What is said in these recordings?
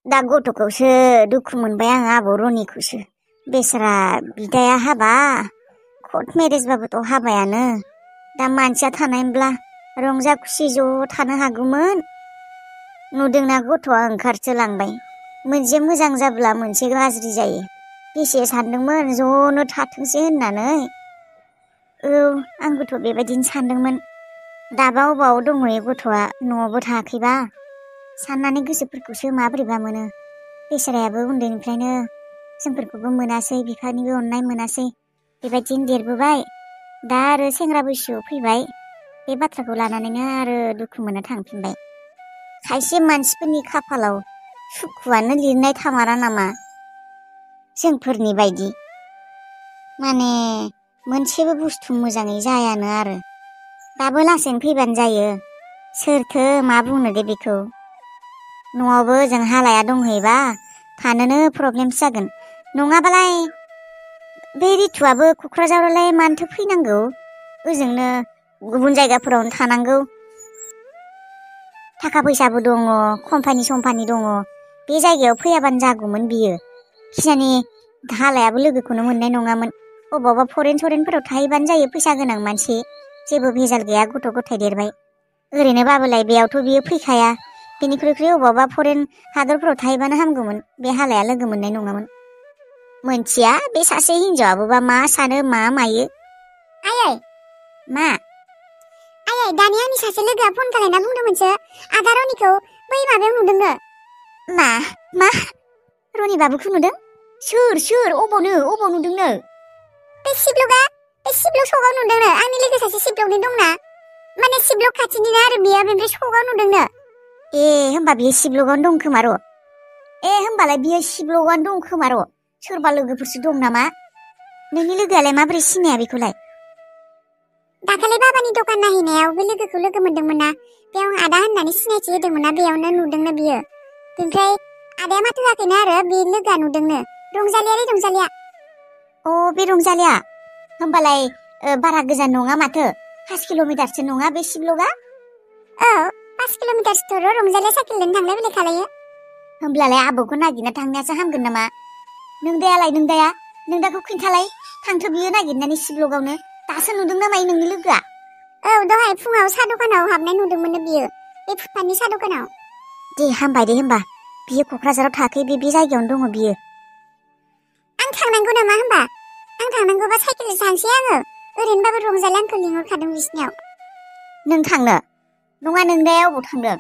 दा गथ'खौसो दुखु मोनबाय आं आब' रनिखौसो। बेसारा बिदाया हाबा, कर्ट मेरेजबाबोथ' हाबायानो। दा मानसिया थानायमोनब्ला रंजा खुसि ज' थानो हागौमोन। नुदोंना गथ'आ ओंखारसो लांबाय। मोनसे मोजां जाब्ला मोनसे गाज्रि जायो। बेसे सानदोंमोन ज'नो थाथोंसै होननानै। औ आंबोथ' बेबायदिनो सानदोंमोन। दाबा अबाव दंहैयो गथ'आ, न'आवबो थायाखैबा। साननानै गोसोफोरखौसो माबोरैबा मोनो। बेसारायाबो उन्दैनिफ्रायनो जोंफोरखौबो मोनासै, बिफानिबो अननाय मोनासै। बेबायदिनो देरबोबाय, दा आरो सेंग्रा बैसोआव फैबाय। बे बाथ्राखौ लानानैनो आरो दुखु मोननो थांफिनबाय। खायसे मानसिफोरनि खाफालाव सुखुआनो लिरनाय थामारा नामा? जोंफोरनि बायदि माने मोनसेबो बुस्थु मोजाङै जायानो आरो। दाबो लासैनो फैबानो जायो। सोरथो मा बुंनो दे बेखौ। न'आवबो जों हालाया दंहैबा थानोनो प्रब्लेमसो जागोन। नङाबालाय बे रितुआबो क'क्राझारावलाय मानोथो फैनांगौ? ओजोंनो गुबुन जायगाफोरावनो थानांगौ। थाखा फैसाबो दङ, कम्पानि सम्पानि दङ। बे जायगायाव फैयाबानो जागौमोन बियो। खिजानि हालायाबो लोगोखौनो मोननाय नङामोन। अबावबा फरेन सरेनफोराव थाहैबानो जायो, फैसा गोनां मानसि। जेबो भेजाल गैया, गथ' गथाय देरबाय। ओरैनोबाबोलाय बेयावथ' बियो फैखाया। बेनिख्रुइ अबावबा फरेन हादरफोराव थाहैबानो हामगौमोन। बे हालाया लोगो मोननाय नङामोन। मोनथिया बे सासे हिनजावाबोबा मा सानो मा मायो। आयै मा? आयै दानि आंनि सासे लोगोआ फन खालायना बुंदोंमोनसो आदा रनिखौ बै माबायाव नुदोंनो। मा? रनि बाबुखौ नुदों? सोर अबाव नुदोंनो? बे सिब्लक सकआव नुदोंनो। आंनि लोगो सासे सिब्लकनि दंना, माने सिब्लक खाथिनिनो आरो बियो, बेनिफ्राय सकआव नुदोंनो। होमबा बियो सिब्लकआवनो दं खोमा र'। सोरबा लोगोफोरसो दं नामा? नोंनि लोगोआलाय माबोरै सिनाया बेखौलाय? दाखालि बाबानि दखान नायहैनायाव बे लोगोखौ लोगो मोनदोंमोन ना, बेयाव आदा होननानै सिनायथि होदोंमोन ना, बेयावनो नुदोंनो बियो। ओमफ्राय आदाया माथो होआखैनो आरो बे लोगोआ नुदोंनो। रंजालिया। बे रंजालिया? होमबालाय बारा गोजान नङा माथो। 5 किल'मिटारसो नङा बे सिब्लकआ? औ 5 किल'मिटारसोथ' रंजालिया साइकेलजों थांलाय फैलाय खालायो। होमब्लालाय आबौखौ नागिरना थांनायासो हामगोन नामा? नोंदाखौ खिन्थालाय, थांथो बियो नागिरनानै सिब्लकआवनो। दासो नुदों ना मायो नोंनि लोगोआ? औ दहाय फुङाव साहा दखानाव हाबनाय नुदोंमोननो बियो, बे फुटपाथनि साहा दखानाव। दे हामबाय दे होमबा। बियो क'क्राझाराव थाखै, बे जायगायावनो दङ बियो। आं थांनांगौ नामा होमबा? आं थांनांगौबा साइकेलजों थांसै आङो। ओरैनोबाबो रंजालिया आंखौ लिंहरखादों बिसिनियाव। नों थांनो? नङा नोंदाया अबाव थांदों?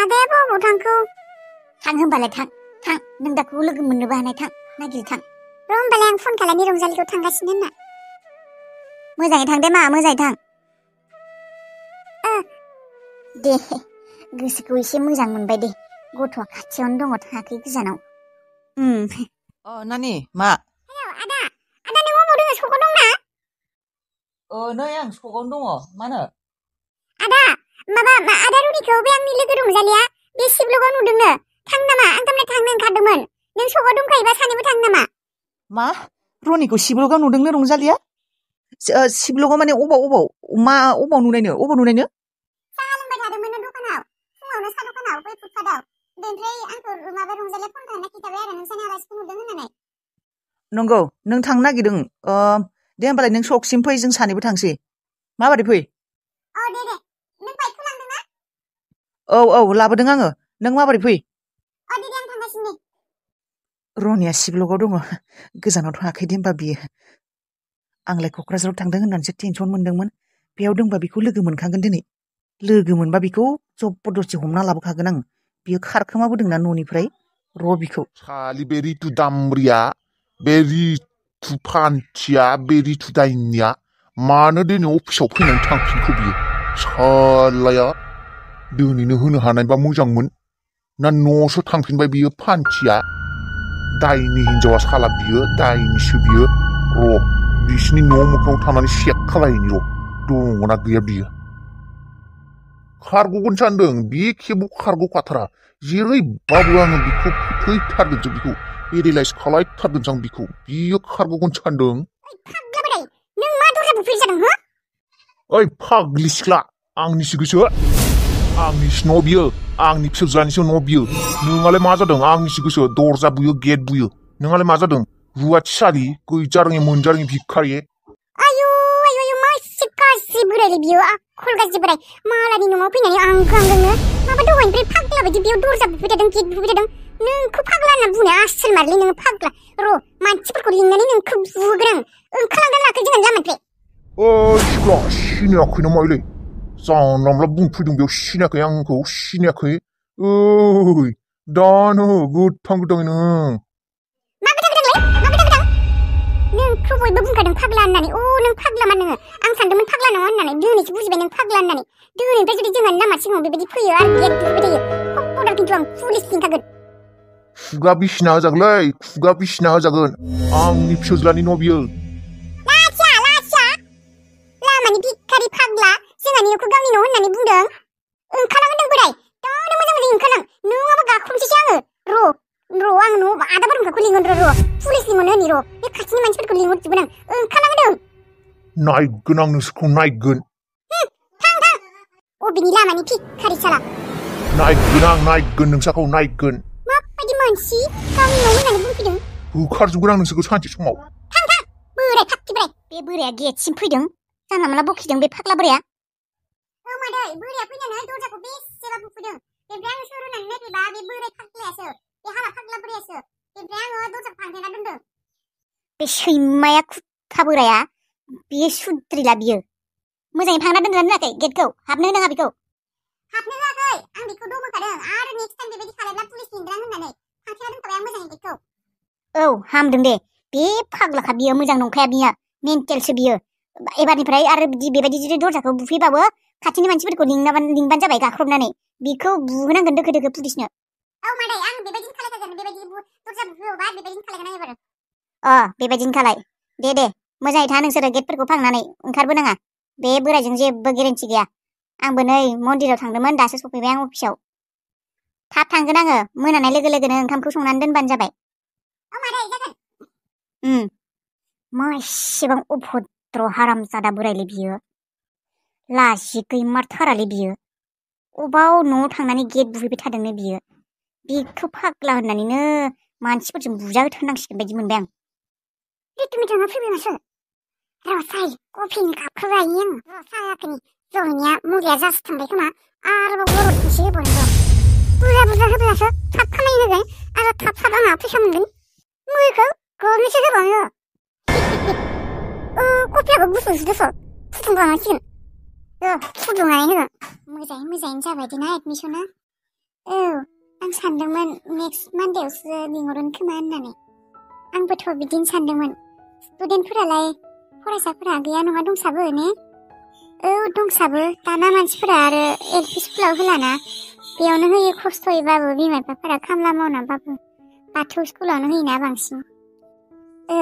आदायाबो अबाव थांखो? थां होमबालाय थां। नोंदाखौ लोगो मोननोबो हानाय, थां नागिर थां। र' होमबालाय आं फन खालामनि रंजालिखौ थांगासिनो होनना। मोजाङै थां दे मा, मोजाङै थां। दे गोसोखौ एसे मोजां मोनबाय दे। गथ'आ खाथियावनो दङ, थाङाखै गोजानाव। नानि मा? हेलौ आदा नों अबाव दङ? सकआव दंना? नै आं सकआवनो दङ। मानो? आदा आदा रनिखौ बे आंनि लोगो रंजालिया बे सिब्लकआव नुदोंनो। थां नामा? आं थांनो ओंखारदोंमोन। नों सकआव दंखायोबा सानैबो थां नामा? मा? रनिखौ सिब्लकआव नुदोंनो रंजालिया? सिब्लकआव माने अबाव नुनायनो? साहा लोंबाय थादोंमोन दखानाव, फुङावनो साहा दखानाव, बै फुटपाथाव। बेनिफ्राय आंखौ रंजालिया फन खालामना खिन्थाबाय आरो नोंसानि आलासिखौ नुदों होननानै। नंगौ, नों थांनो नागिरदों? दे होमबालाय नों सकसिम फै, जों सानैबो थांसै। माबोरै फै? दे नों बाइकखौ लांदों ना? औ लाबोदों आङो। नों माबोरै फै? दे आं थांगासिनो। रनिया सिब्लकआव दङ, गोजानाव थाङाखै दे होमबा बियो। आंलाय क'क्राझाराव थांदों होननानैसो टेनसन मोनदोंमोन। बेयाव दंबा बेखौ लोगो मोनखागोन दिनै। लोगो मोनबा बेखौ जबरदस्ति हमना लाबोखागोन आं। बियो खारखोमाबोदोंना न'निफ्राय, र' बिखौ। सालि बे रितु दामब्रिया, बे रितु फान्थिया, बे रितु दायनिया मानो दिनै अफिसाव फैनानै थांफिनखो बियो? सालाया दिनैनो होनो हानायबा मोजांमोन, ना न'सो थांफिनबाय बियो फान्थिया। दायनि हिनजावा साला बियो, दायनिसो बियो। र' बिसिनि न' मोखाङाव थांनानै चेक खालायनि र' दङना गैया बियो। खारग'गोन सानदों, बे खेबाव खारग'खाथारा। जेरैबाबो आङो बिखौ फोथैथारगोनसो, बिखौ पेरेलाइस खालायथारगोनसो आं बिखौ। बियो खारग'गोन सानदों। नों मा दरजा बुफेर जादों हो? ओइ फाग्लि सिख्ला, आंनिसो गोसो। आंनिसो न' बियो आंनि फिसाज्लानिसो न' बियो नोंहालाय मा जादों आंनिसो गोसो दरजा बुयो गेट बुयो नोंहालाय मा जादों रुवाथि सारि गैजारोङै मोनजारोङै भिखारि आयु मासे गाज्रि बोरायलै बियो आखल गाज्रि बोराय मालायनि न'आव फैनानै आंगोनो माबा दहायनिफ्राय फाग्ला बायदि बेयाव दरजा बुबाय थादों गेट बुबाय थादों नोंखौ फाग्ला होनना बुंनाया आसोल मारलै नोङो फाग्ला र' मानसिफोरखौ लिंनानै नोंखौ बुगोन आं ओंखारलांगोन लाखै जोंहा लामानिफ्राय ओइ सिख्ला सिनायाखै नामालै जानला मोनला बुंफैदों बेयाव सिनायाखै आंखौ सिनायाखै ओइ दानो गोथां गोथाङैनो नोंखौ बयबो बुंखादों फाग्ला होननानै नों फाग्ला मा नोङो आं सानदोंमोन फाग्ला नङा होननानै दिनैसो बुजिबाय नों फाग्ला होननानै दिनैनिफ्राय जुदि जोंहा लामा सिगाङाव बेबायदि फैयो आरो गेट बुबाय थायो खबर खिन्थु आं पुलिस लिंखागोन खुगा बिसिना होजागोनलै खुगा बिसिना होजागोन आंनि फिसाज्लानि न' बियो लासिया लामानि भिखारि फाग्ला जोंहानि न'खौ गावनि न' होननानै बुंदों ओंखारलांगोन बोराय दानो मोजां ओंखारलां नङाबा गाख्रमसैसो आङो र' आं न' आदा बारहुंखाखौ लिंहरनो र' पुलिस लिंहरनो होनि र' बे खाथिनि मानसिफोरखौ लिंहरजोबगोन आं ओंखारलांदों नायगोन आं नोंसोरखौ नायगोन थां अबेनि लामानि भिखारि साला नायगोन नोंसाखौ नायगोन माबायदि मानसि गावनि न' होननानै बुंफैदों होखारजोबगोन आं नोंसोरखौ सानसे समाव थां बोराय फाक्ति बोराय बे बोराया गेटसिम फैदों जानला मोनला बखिदों बे फाग्ला बोराया मादै बोराया फैनानै दरजाखौ बेसेबा बुफैदों बेनिफ्राय आं सोर होननानै नायफैबा बे बोराय फाग्लायासो बे हाबा फाग्ला बोरायासो बेनिफ्राय आङो दरजाखौ फांथेना दोनदों बे सैमाया खुखा बोराया बियो सुद्रिला बियो मोजाङै फांना दोनदोंना दोनाखै गेटखौ हाबनो होनाङा बेखौ हाबनो होआखै आं बेखौ दमोखादों आरो नेक्स्ट टाइम बेबायदि खालामब्ला पुलिस लिंगोन होननानै फांथेना दोनखाबाय आं मोजाङै गेटखौ औ हामदों दे बे फाग्लाखा बियो मोजां नंखाया बियो मेन्टेलसो बियो एबारनिफ्राय आरो बेबायदि जुदि दरजाखौ बुफैबाबो खाथिनि मानसिफोरखौ लिंबानो जाबाय गाख्रबनानै बेखौ बुहोनांगोन दोखो पुलिसनो औ मादै आं बेबायदिनो खालायखागोन बेबायदि दरजा बुफैयोबा बेबायदिनो खालायगोन आं एबार बेबायदिनो खालाय दे मोजाङै था नोंसोरो गेटफोरखौ फांनानै ओंखारबोनाङा बे बोरायजों जेबो गेरेन्टि गैया आंबो नै मन्दिराव थांदोंमोन दासो सफैबाय आं अफिसाव थाब थांगोन आङो मोनानाय लोगो लोगोनो ओंखामखौ संनानै दोनबानो जाबाय औ मादै जागोन मा एसेबां अभद्र हारामजादा बोरायलै बियो लाजि गैमारथारालै बियो अबाव न'आव थांनानै गेट बुहैबाय थादोंनो बियो बेखौ फाग्ला होननानैनो मानसिफोरजों बुजाहोथारनांसिगोन बायदि मोनबाय आं रितुमिथाङा फैबाय माथो रसाय कफिनि कापखौ लायो आं रसायाखैनि ज'निया मुलिया जासो थांबाय खोमा आरोबाव गरम खनसे होबावनो बुरजा होब्लासो थाब खामानि होगोन आरो थाब आंहा फैसा मोनगोन मुलिखौ गरनैसो होबावनो कफियाबो गुसुसो दस फुदुंबावनांसिगोन फुदुंनानै होगोन मोजाङैनो जाबाय दिना एडमिसना औ आं सानदोंमोन नेक्स्ट मानडेआवसो लिंहरगोन खोमा होननानै आंबोथ' बिदिनो सानदोंमोन स्टुडेन्टफोरालाय फरायसाफोरा गैया नङा दंसाबो ने औ दंसाबो दाना मानसिफोरा आरो एलपि स्कुलाव होलाना बेयावनो होयो खस्थ'यैबाबो बिमा बिफाफोरा खामला मावनाबाबो बाथौ स्कुलावनो होयोना बांसिन औ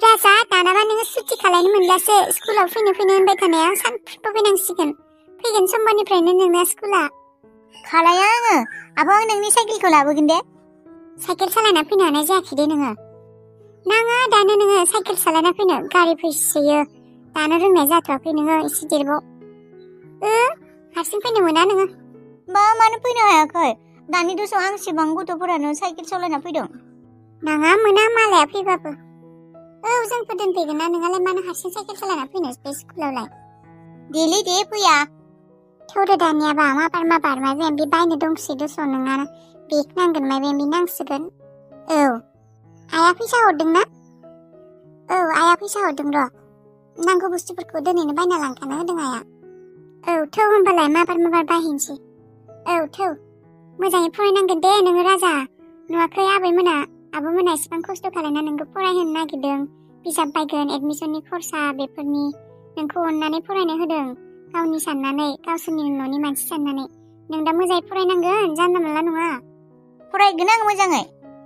राजा दानाबा नोङो सुथि खालायनो मोनब्लासो स्कुलाव फैनो होनबाय थानाया सानफ्रोमबो फैनांसिगोन फैगोन समबारनिफ्रायनो नोंना स्कुला खालाया आङो आब' आं नोंनि साइकेलखौ लाबोगोन दे साइकेल सालायना फैनो हानाय जायाखै दे नोङो नाङा दानो नोङो साइकेल सालायना फैनो गारि फैसोयो दानो रोंनाय जाथ'वाखै नोङो एसे देरबाव हारसिं फैनो मोना नोङो मानो फैनो हायाखै दानि दसआव आंसिबां गथ'फोरानो साइकेल सालायना फैदों नाङा मोना मालाया फैबाबो औ जोंफोर दोनफैगोन ना नोंहालाय मानो हारसिं साइकेल सालायना फैनो बे स्कुलावलाय देलै दे फैया थौदो दानियाबा माबार माबा बे बायनो दंसै दस' नोङा बेग नांगोन माबा नांसिगोन औ आया फैसा हरदोंना औ आया फैसा हरदों र' नांगौ बुस्थुफोरखौ दिनैनो बायना लांखाना होदों आया औ थौ होनबालाय माबार बायहैनोसै औ थौ मोजाङै फरायनांगोन दे नोङो राजा नुवाखै आबैमोना आब'मोना एसेबां खस्थ' खालायना नोंखौ फरायहोनो नागिरदों बिजाब बायगोन एडमिसननि खरसा बेफोरनि नोंखौ अननानै फरायनो होदों गावनि साननानै गावसोरनि न'नि मानसि साननानै नों दा मोजाङै फरायनांगोन जानला मोनला नङा फरायगोन आं मोजाङै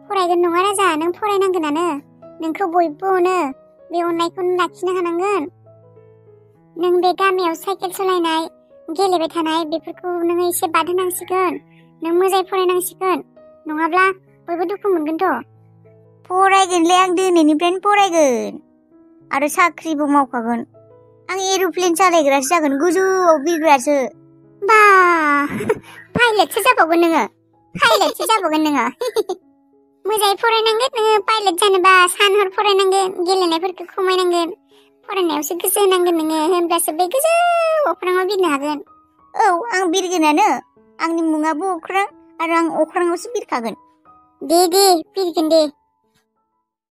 फरायगोन नङा राजा नों फरायनांगोनानो नोंखौ बयबो अनो बे अननायखौनो लाखिनो हानांगोन नों बे गामियाव साइकेल सालायनाय गेलेबाय थानाय बेफोरखौ नोङो एसे बाद होनांसिगोन नों मोजाङै फरायनांसिगोन नङाब्ला बयबो दुखु मोनगोनथ' फरायगोनलै आं दिनैनिफ्रायनो फरायगोन आरो साख्रिबो मावखागोन आं एर'प्लेन सालायग्रासो जागोन गोजौआव बिरग्रासो बा पाइलटसो जाबावगोन नोङो पाइलटसो जाबावगोन नोङो मोजाङै फरायनांगोन नोङो पाइलट जानोबा सान हर फरायनांगोन गेलेनायफोरखौ खमायनांगोन फरायनायावसो गोसो होनांगोन नोङो होनब्लासो बे गोजौ अख्राङाव बिरनो हागोन औ आं बिरगोनानो आंनि मुङाबो अख्रां आरो आं अख्राङावसो बिरखागोन दे बिरगोन दे